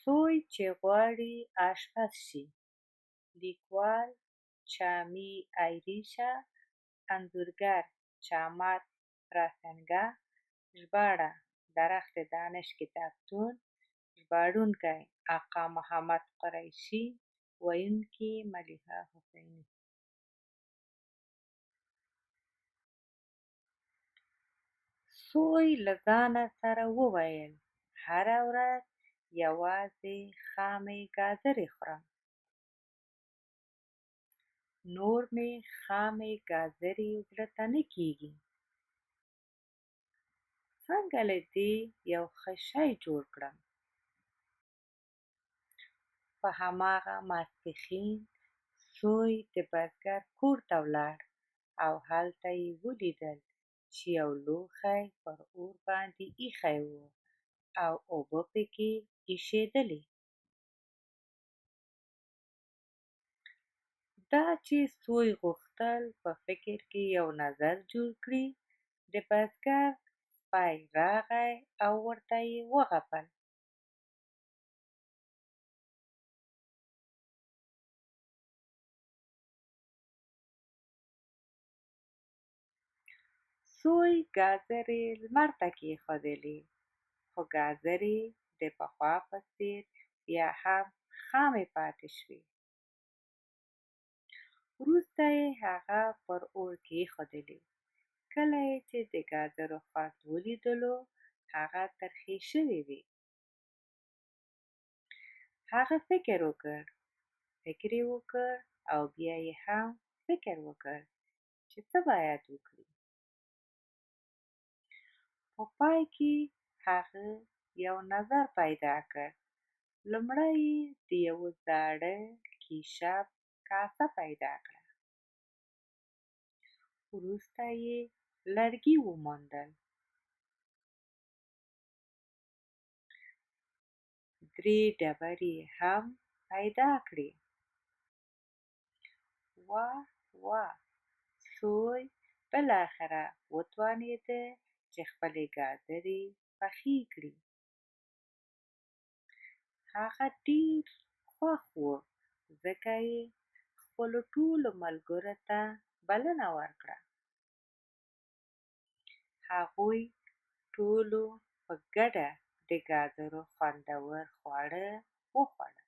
سوی چې غواړي اشپز شي. لیکوال: چامي ایریشا، انځورګر: چامات پراسینګه، ژباړه: درخت دانش کتابتون، ژباړونکی: آقا محمد قریشي، ویونکې: ملیحه حسیني. سوی له ځانه سره وویل: "هره ورځ یوازې خامې ګازرې خورم. نور مې خامې ګازرې زړه ته نه کېږي. څنګه له دې یو ښه شی جوړ کړم؟" په هماغه ماسپښین سوی د بزګر کور ته ولاړ او هلته یې ولیدل چې یو لوښی پر اور باندې ایښی و او اوبه پکې ایشېدلې. دا چې سوی غوښتل په فکر کې یو نظر جوړ کړي، د بزګر سپی راغی او ورته یې وغپل. سوی ګازرې لمر ته کېښودلې، خو ګازرې د پخوا په څېر بیا هم خامې پاتې شوې. وروسته یې هغه پر اور کېښودلې. کله یې چې د ګازرو خوند ولیدلو، هغه ترخې شوې وې. هغه فکر وکړ، فکر یې وکړ او بیا یې هم فکر وکړ چې څه باید وکړي. په پای کې هغه یو نظر پیدا کړ. لومړی یې د یوه زاړه کیشپ کاسه پیدا کړه. وروسته یې لرګي وموندل. درې ډبرې یې هم پیدا کړې. واه واه! سوی بالاخره وتوانید چې خپلې ګازرې پخې کړي. هغه ډیر خوښ و ځکه یې خپلو ټولو ملګرو ته بلنه ورکړه. هغوی ټولو په ګډه د ګازرو خوندور خواړه وخوړل.